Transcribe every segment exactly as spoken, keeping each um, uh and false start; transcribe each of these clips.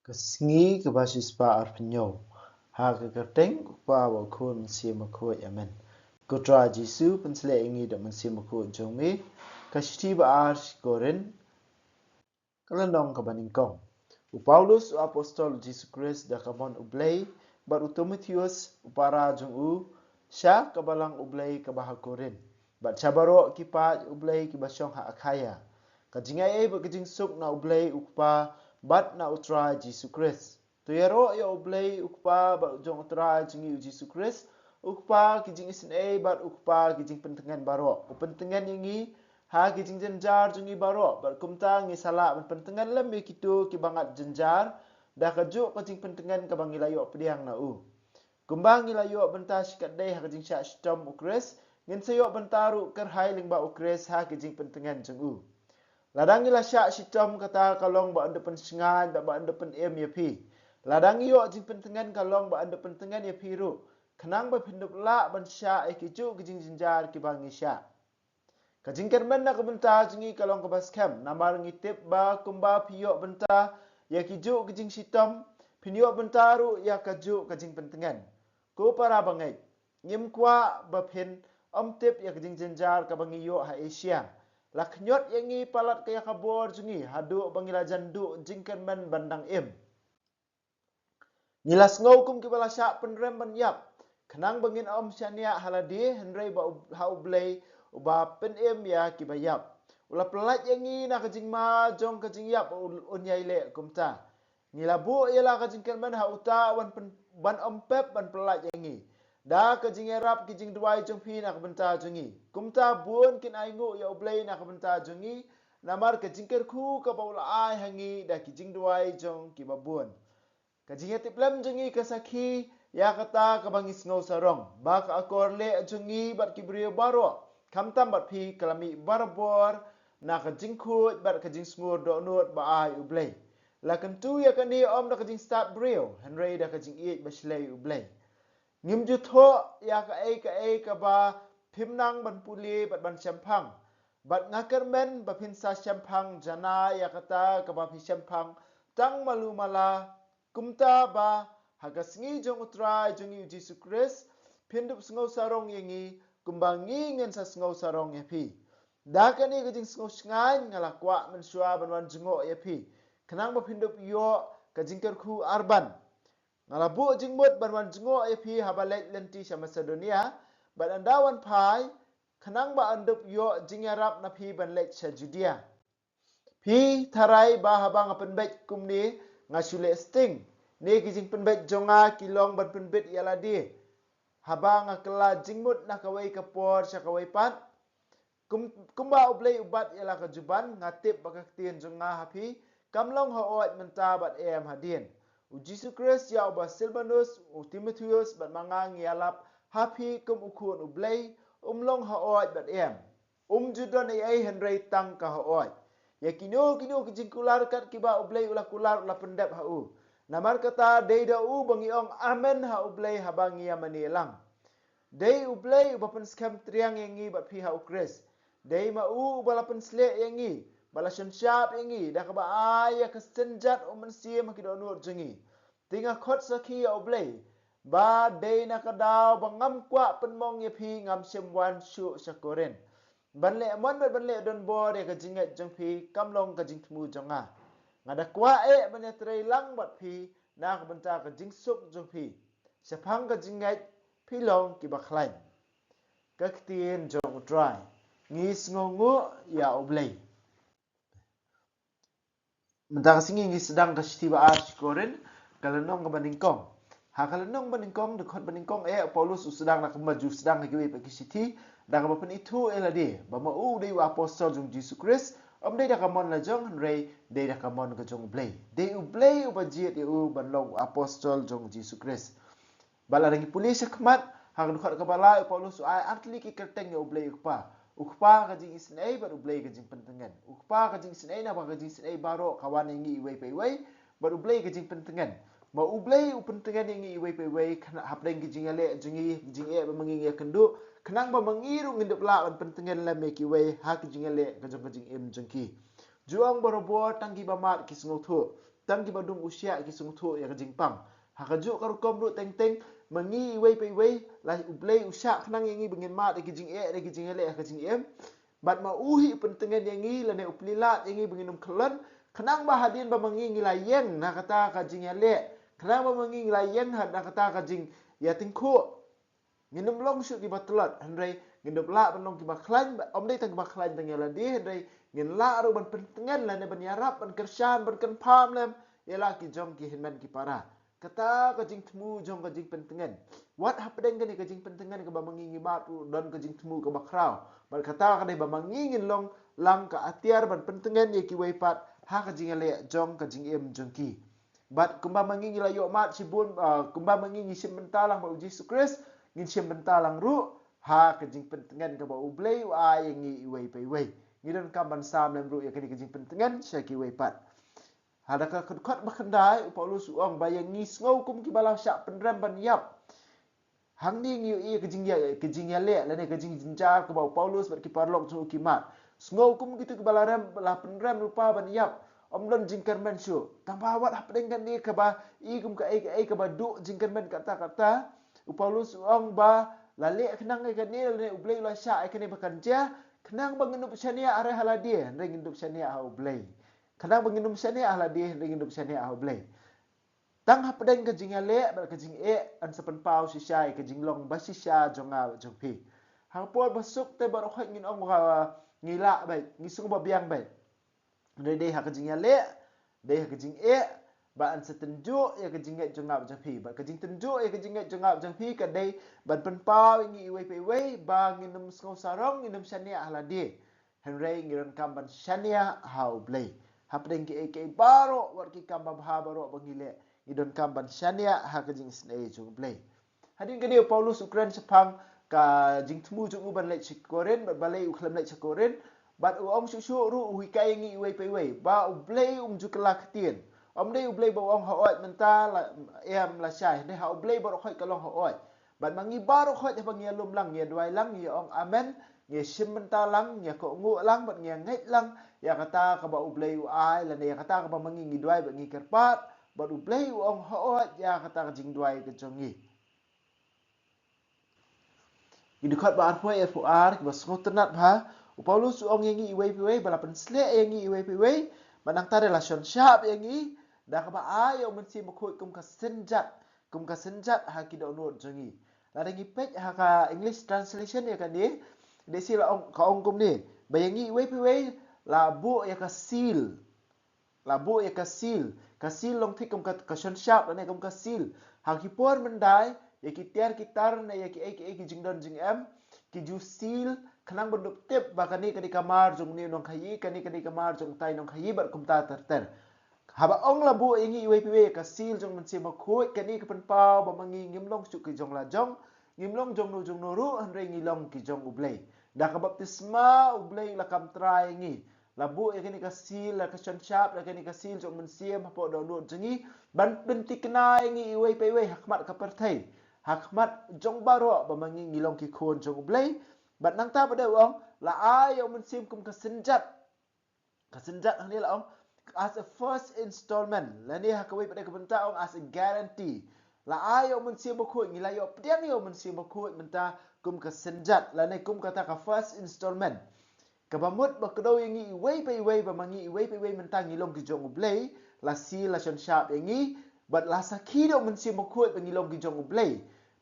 Ka sngi kaba shispah arphew hynñiew. Ha ka kyrteng u Kpa bad u Khun Mynsiem Bakhuid. Amen. Ko Trai Jisu, pynshlei ïa ngi da u Mynsiem Bakhuid jong me. Ka shithi ba ar sha ki Korinth, ka lynnong kaba nyngkong. U Paulus, u apostol u Jisu Khrist da ka mon U Blei, bad u Timotheus u para jong u, sha ka balang U Blei kaba ha Korinth, bad sha baroh ki paid U Blei kiba shong ha Akhaia. Ka jingaiei bad ka jingsuk na U Blei u Kpa bad na U Trai Jisu Khrist. To ïaroh ïa U Blei u Kpa bad jong U Trai jong ngi u Jisu Khrist, u Kpa ki jingisynei bad u Kpa ki jingpyntngen baroh. U pyntngen ïa ngi ha ki jingjynjar jong ngi baroh, bad kumta ngi sa lah ban pyntngen lem ïa kito kiba ngat jynjar da kajuh ka jingpyntngen kaba ngi la ïoh pdiang na u. Kumba ngi la ïoh bynta shikatdei ha ka jingshah shitom u Khrist, ngin sa ïoh bynta ruh kyrhai lyngba u Khrist ha ka jingpyntngen jong u. Lada ngi la shah shitom, kata ka long ba yn da pynshngaiñ bad ba yn da pynim ïa phi. Lada ngi ïoh jingpyntngen, ka long ba yn da pyntngen ïa phi ruh, khnang ba phin dup lah ban shah ïa kijuh ki jingjynjar kiba ngi shah. Ka jingkyrmen na ka bynta jong ngi ka long kaba skhem, namar ngi tip ba kumba phi ïoh bynta ïa kijuh ki jingshitom, phin ïoh bynta ruh ïa kajuh ka jingpyntngen. Ko para bangeit, ngim kwah ba phin ym tip ïa ka jingjynjar kaba ngi ïoh ha Asia. La khñiot ïa ngi palat ka ïa ka bor jong ngi, haduh ba ngi la jan duh jingkyrmen ban dang im. Ngi la sngew kum kiba la shah pynrem ban ïap, khnang ba ngin ym shaniah ha lade, hynrei ba u, ha U Blei uba pynim ïa kiba ïap. U la pyllait ïa ngi na ka jingma jong ka jingïap, u, un ïai leh kumta. Ngi la buh ïa la ka jingkyrmen ha uta, wan pyn-, ban ym pep ban pyllait ïa ngi da ka jingïarap ki jingduwai jong phi na ka bynta jong ngi. Kumta bun kin ainguh ïa U Blei na ka bynta jong ngi, namar ka jingkyrkhu kaba u la ai ha ngi da ki jingduwai jong kiba bun. Ka jingïatiplem jong ngi ka sakhi ïa kata kaba ngi sngew sarong, ba ka akor leh jong ngi bad ki briew baroh, khamtam bad phi, ka la mih barabor na ka jingkhuid bad ka jingsngur dohnud ba ai U Blei. La kyntu ïa kane ym da ka jingstad briew, hynrei da ka jingïeit ba shlei U Blei. Ngim ju thoh ïa kaei kaei kaba phim nang ban pule bad ban shemphang. Bad nga kyrmen ba phin sa shemphang janai ïa kata kaba phi shemphang tang malu mala, kumta ba ha ka sngi jong U Trai jong ngi U Jisu Khrist, phin dup sngew sarong ïa ngi, kumba ngi ngin sa sngew sarong ïa phi. Da kane ka jingsngew shngaiñ nga la kwah mynshuwa ban wan jngoh ïa phi, khnang ba phin dup ïoh ka jingkyrkhu arban. Nga la buh jingmut ban wan jngoh ïa phi haba leit lynti sha Masedonia, bad ynda wan phai, khnang ba yn dup ïoh jingïarap na phi ban leit sha Judia. Phi tharai ba haba nga pynbeit kumne nga shu leh sting, ne ki jingpynbeit jong nga ki long ban pynbit ïa lade haba nga kylla jingmut na kawei ka por sha kawei pat? Kum, kumba U Blei u bat ïa la ka juban, nga tip ba ka ktien jong nga ha phi kam long hooid mynta bad em hadien. U Jisu Khrist ïa uba Silbanus, u Timotheus bad ma nga ngi ïalap ha phi kum u khun U Blei, um long hooid bad em. Um ju don ei ei hynrei tang ka hooid. Ïa kino kino ki jingkular kat kiba U Blei u la kular, u la pyndep ha u. Namar kata dei da u ba ngi ong amen ha U Blei haba ngi ïa mane lang. Dei U Blei uba pynskhem triang ïa ngi bad phi ha U Khrist. Dei ma u uba la pynshlei ïa ngi, ba la shon shap ïa ngi da kaba ai ïa ka synjat U Mynsiem ha ki dohnud jong ngi. Te nga khot sakhi ïa U Blei ba dei na ka daw ba ngam kwah pynmong ïa phi, ngam shym wan shuh sha Korinth ban leh mon bad ban leh donbor ïa ka jingngeit jong phi, kam long ka jingthmu jong nga. Nga da kwah eh ban ïatrei lang bad phi na ka bynta ka jingsuk jong phi. Shaphang ka jingngeit phi long kiba khlaiñ. Ka ktien jong U Trai. Ngi sngewnguh ïa U Blei. Mynta ka sngi ngi sdang ka shithi ba ar sha ki Korinth, ka lynnong kaba nyngkong. Ha ka lynnong ba nyngkong, dkhot ba nyngkong eh, u Paulus u sdang da kaba ju sdang ha kiwei pat ki shithi, da kaba pynithuh ïa lade ba ma u dei u apostol jong U Jisu Khrist, ym dei da ka mon la jong, hynrei dei da ka mon ka jong U Blei. Dei U Blei uba jied ïa u ban long u apostol jong U Jisu Khrist. Bad lada ngi pule shakhmat, ha ka dkhot kaba lai, u Paulus u ai artylli ki kyrteng ïa U Blei u Kpa. U Kpa ka jingisynei bad U Blei ka jingpyntngen. U Kpa ka jingisynei, naba ka jingisynei baroh ka wan ïa ngi iwei pa iwei, bad U Blei ka jingpyntngen. Ma U Blei u pyntngen ïa ngi iwei pa iwei, khnang hapdeng ki jingïaleh jong ngi, ki jingeh ba ma ngi ngi ïakynduh, khnang ba ma ngi ruh ngin dup lah ban pyntngen lem ïa kiwei ha ki jingïaleh ka jong ka jingim jong ki. Ju ong barabor, tang kiba mad ki sngewthuh. Tang kiba dung u shiah ki sngewthuh ïa ka jingpang. Ha kajuh ka rukom ruh teng teng, ma ngi iwei pa iwei, la U Blei u shah khnang ïa ngi ba ngin mad ïa ki jingeh, ïa ki jingïaleh ha ka jingim. Bad ma u hi u pyntngen ïa ngi, lane u plie lad ïa ngi ba ngin ym khlon, khnang ba hadien ba ma ngi ngi la ïeng na kata ka jingïaleh, khnang ba ma ngi ngi la ïeng ha na kata ka jingïatyngkhuh, ngin ym long shuh kiba tlot, hynrei ngin ym lah ban long kiba khlaiñ, ym dei tang kiba khlaiñ tang ïa lade, hynrei ngin lah ruh ban pyntngen lane ban ïarap, ban kyrshan, ban kynpham lem ïa la ki jong ki hynmen ki para. Kata ka jingthmu jong ka jingpyntngen. Wat hapdeng kane ka jingpyntngen kaba ma ngi ngi mad ruh don ka jingthmu kaba khraw. Bad kata ka dei ba ma ngi ngin long lang ka atiar ban pyntngen ïa kiwei pat ha ka jingïaleh jong ka jingim jong ki. Bad kumba ma ngi ngi la ïoh mad shibun, ah, kumba ma ngi ngi shim bynta lang bad U Jisu Khrist, ngin shim bynta lang ruh ha ka jingpyntngen kaba U Blei u ai ïa ngi iwei pa iwei. Ngi donkam ban sam lem ruh ïa kane ka jingpyntngen sha kiwei pat. Ha da ka dkhot ba khyndai, u Paulus u ong ba ïa ngi sngew kum kiba la shah pynrem ban ïap. Hangne ngi ïohi ka jingïa, ka jingïaleh lane ka jingjynjar kaba u Paulus bad ki paralok jong u ki mad. Sngew kum kito kiba la rem, la pynrem lypa ban ïap. Ym don jingkyrmen shuh. Tangba wat hapdeng kane kaba i kum kaei kaei kaba duh jingkyrmen katta katta, u Paulus u ong ba la leh khnang ïa kane lane U Blei u la shah ïa kane ba kan jia, khnang ba ngin ym shaniah ha lade, hynrei ngin ym shaniah ha U Blei. Khnang ba ngin ym shaniah ha lade, hynrei ngin ym shaniah ha U Blei. Tang hapdeng ka jingïaleh bad ka jingeh, yn sa pynpaw shisha ïa ka jinglong ba shisha jong nga bad jong phi. Ha ka por ba suk te baroh khoit ngin ong ba ngi lah beit, ngi sngew ba biang beit. Hynrei dei ha ka jingïaleh, dei ha ka jingeh, ba yn sa tynjuh ïa ka jingngeit jong nga bad jong phi. Bad ka jingtynjuh ïa ka jingngeit jong nga bad jong phi ka dei ban pynpaw ïa ngi iwei pa iwei ba ngin ym sngew sarong, ngin ym shaniah ha lade. Hynrei ngi donkam ban shaniah ha U Blei. Hapdeng kiei kiei baroh, wat ki kam babha baroh ba ngi leh, ngi donkam ban shaniah ha ka jingisynei jong U Blei. Hadien kane u Paulus u kren shaphang ka jingthmu jong u ban leit sha Korinth, bad balei u khlem leit sha Korinth, bad u ong shuh shuh ruh, u hikai ïa ngi iwei pa iwei ba U Blei um ju kylla ktien. Ym dei U Blei ba u ong hooid mynta la em lashai, hynrei ha U Blei baroh khoit ka long hooid. Bad ma ngi baroh khoit haba ngi ïalum lang, ngi ïaduwai lang, ngi ïa ong amen, ngi ïa shim bynta lang, ngi ïa kohnguh lang bad ngi ïa ngeit lang ïa kata kaba U Blei u ai, lane ïa kata kaba ma ngi ngi duwai bad ngi kyrpad, bad U Blei u ong hooid ïa kata ka jingduwai ka jong ngi. Ki dkhot ba arphew, arphew ar, kiba sngewtynnat bha, u Paulus u ong ïa ngi iwei pa iwei, ba la pynsleh ïa ngi iwei pa iwei, bad nangta de la shon shap ïa ngi da kaba ai ïa u Mynsiem Bakhuid kum ka synjat, kum ka synjat ha ki dohnud jong ngi. Lada ngi peit ha ka English translation ïa kane, dei shi la ong, ka ong kumne, ba ïa ngi iwei pa iwei la buh ïa ka seal. La buh ïa ka seal. Ka seal long thik kum ka, ka shon shap lane kum ka seal. Ha ki por myndai, ïa ki tiar ki tar ne ïa kiei kiei ki jingdon jingem, ki ju seal, khnang ban dup tip ba kane ka dei ka mar jong une u nongkhaïi, kane ka dei ka mar jong utai u nongkhaïi bad kumta ter ter. Haba ong la buh ïa ngi iwei pa iwei ïa ka seal jong u Mynsiem Bakhuid, kane ka pynpaw ba ma ngi ngim long shuh ki jong la jong, ngim long jong no jong no ruh, hynrei ngi long ki jong U Blei. Da ka baptisma U Blei u la kam trai ïa ngi. La buh ïa kane ka seal, la ka shon shap, la kane ka seal jong u Mynsiem hapoh dohnud jong ngi, ban pynthikna ïa ngi iwei pa iwei ha khmat ka pyrthei, ha khmat jong baroh ba ma ngi ngi long ki khun jong U Blei. Bad nangta pat de u ong, la ai ïa u Mynsiem kum ka synjat. Ka synjat hangne la ong as a first installment. Lane ha kawei pat de ka bynta ong as a guarantee. La ai ïa u Mynsiem Bakhuid, ngi la ïoh pdiang ïa u Mynsiem Bakhuid mynta kum ka synjat, lane kum kata ka first installment. Kaba mut ba kdew ïa ngi iwei pa iwei, ba ma ngi iwei pa iwei mynta ngi long ki jong U Blei, la seal, la shon shap ïa ngi, bad la sakhi da u Mynsiem Bakhuid ba ngi long ki jong U Blei.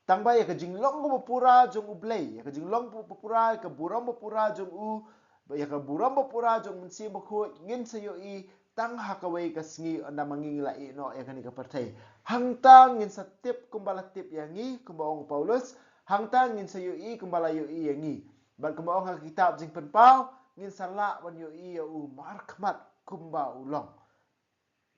Tangba ïa ka jinglong kaba pura jong U Blei, ïa ka jinglong kaba pura, ïa ka burom ba pura jong u, ïa ka burom ba pura jong u Mynsiem Bakhuid, ngin sa ïohi tang ha kawei ka sngi ynda ma ngi ngi la ïeh noh ïa kane ka pyrthei. Hangta ngin sa tip kumba la tip ïa ngi, kumba ong u Paulus, hangta ngin sa ïohi kumba la ïohi ïa ngi. Bad kumba ong ha ka kitab Jingpynpaw, ngin sa lah ban ïohi ïa u markhmat kumba u long.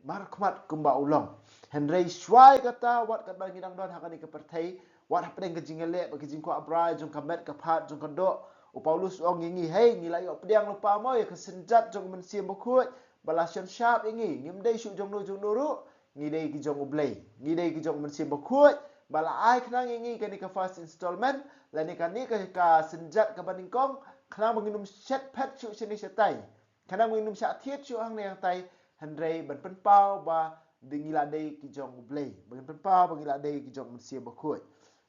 Markhmat kumba u long. Hynrei shuwa ïa kata, wat katba ngi dang don ha kane ka pyrthei, wat hapdeng ka jingïaleh bad ka jingkwah brai jong ka met ka phad jong ka doh, u Paulus u ong ïa ngi, hei, ngi la ïoh pdiang lypa mo ïa ka synjat jong u Mynsiem Bakhuid ba la shon shap ïa ngi. Ngim dei shuh jong no jong no ruh, ngi dei ki jong U Blei, ngi dei ki jong u Mynsiem Bakhuid ba la ai khnang ïa ngi kane ka first installment, lane kane ka, ka synjat kaba nyngkong, khnang ba ngin ym shet phet shuh shane shatai. Khnang ba ngin ym shah thied shuh hangne hangtai, Hynrei ban pynpaw ba ngi la dei ki jong U Blei, ban pynpaw ba ngi la dei ki jong U Mynsiem Bakhuid.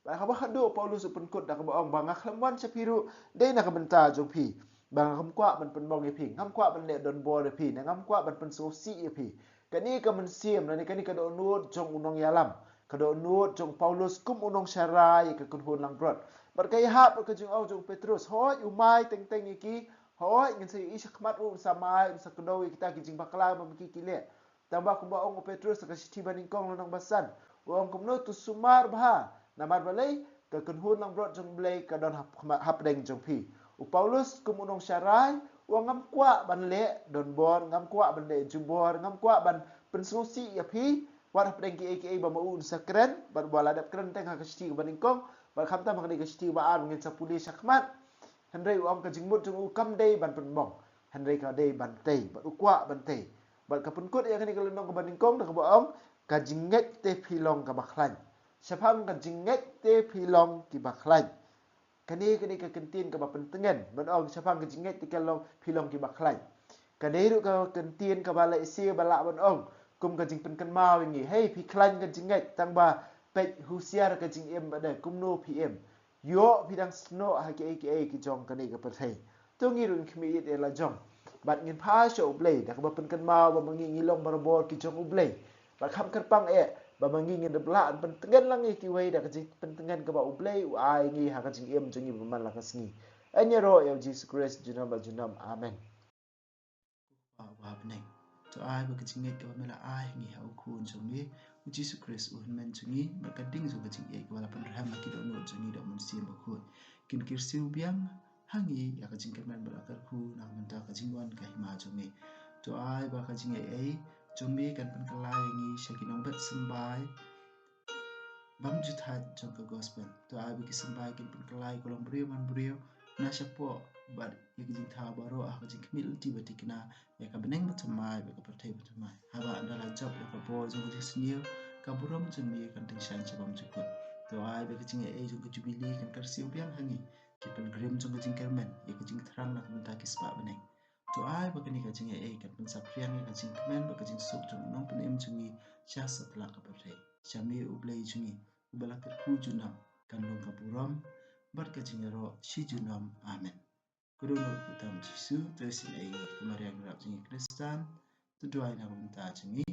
Bad kaba khadduh u Paulus u pynkut da kaba ong ba nga khlem wan sha phi ruh dei na ka bynta jong phi, ba ngam kwah ban pynmong ïa phi, ngam kwah ban leh donbor ïa phi, ne ngam kwah ban pynsngewsih ïa phi. Kane ka mynsiem, ne kane ka dohnud jong u nongïalam, ka dohnud jong u Paulus kum u nongsharai ïa ka kynhun langbrot. Bad ka ïahap ka jingong jong u Petrus, hooid u mai teng teng ïa ki, hooid ngin sa ïohi shakhmat ruh un sa mai, un sa kdew ïa kita ki jingbakla ba ma ki ki leh. Tangba kumba ong u Petrus ha ka shithi banyngkong lynnong ba san, u ong kumno, to sumar bha, namar balei, ka kynhun langbrot jong U Blei ka don hap-, hapdeng jong phi. U Paulus kum u nongsharai u ong ngam kwah ban leh donbor, ngam kwah ban leh jubor, ngam kwah ban pynsngewsih ïa phi, wat hapdeng kiei kiei ba ma u un sa kren, bad ba la dep kren teng ha ka shithi kaba nyngkong, bad khamtam ha kane ka shithi kaba ar ngin sa pule shakhmat. Hynrei u ong ka jingmut jong u kam dei ban pynmong, hynrei ka dei ban tei, bad u kwah ban tei. Bad ka pynkut ïa kane ka lynnong kaba nyngkong da kaba ong, ka jingngeit te phi long kaba khlaiñ. Shaphang ka jingngeit te phi long kiba khlaiñ. Kane, kane ka kyntien kaba pyntngen ban ong shaphang ka jingngeit te ka long, phi long kiba khlaiñ. Ka dei ruh ka kyntien kaba la isih ba lah ban ong kum ka jingpynkynmaw ïa ngi, hei phi khlaiñ ka jingngeit, tangba peit, husiar ka jingim, ba dei kumno phi im. Ïoh phi dang snoh ha kiei kiei ki jong kane ka pyrthei. To ngi ruh ngin khmih ïa la jong bad ngin phai sha U Blei da kaba pynkynmaw ba ma ngi ngi long barabor ki jong U Blei. Bad kham kyrpang eh ba ma ngi ngin da blah ban pyntngen lang ïa kiwei da ka jingpyntngen kaba U Blei u ai ngi ha ka jingim jong ngi ba man la ka sngi. Ïaroh ïa U Jisu Khrist junom bad junom. Amen. Ko Kpa uba ha bneng, to ai ba ka jingngeit kaba me la ai ha ngi ha u Khun jong me U Jisu Khrist u hynmen jong ngi, bad ka ding jong ka jingïeit kaba la pynrhem ha ki dohnud jong ngi da U Mynsiem Bakhuid, kin kyrsiew biang ha ngi ïa ka jingkyrmen bad la kyrkhu na ka bynta ka jingwan ka hima jong me. To ai ba ka jingaiei jong me kan pynkylla ïa ngi sha ki nongbet symbai bymjuthaid jong ka gospel. To ai ba ki symbai kin pynkylla ïa ka longbriew manbriew na shapoh bad ïa ka jingthaw baroh ha ka jingkhmih lynti ba thikna ïa ka bneng bathymmai bad ka pyrthei bathymmai. Haba ynda la jop ïa ka bor jong ka jingsniew, ka burom jong me kan tyngshaiñ sha bymjukut. To ai ba ka jingaiei jong ka jubili kan kyrsiew biang ha ngi, ki pilgrim jong ka jingkyrmen, ïa ka jingthrang na ka bynta ki spah bneng. To ai ba kane ka jingaiei kan pynsaphriang ïa ka jingkmen bad ka jingsuk jong u Nongpynim jong ngi sha satlak ka pyrthei. Sha me U Blei jong ngi uba la kyrkhu junom, kan long ka burom bad ka jingïaroh shi junom. Amen. Ka dohnud kyrteng U Jisu, to isynei ïa ngi. Ko Maria nongrep jong ngi Khristan, to duwai na ka bynta jong ngi.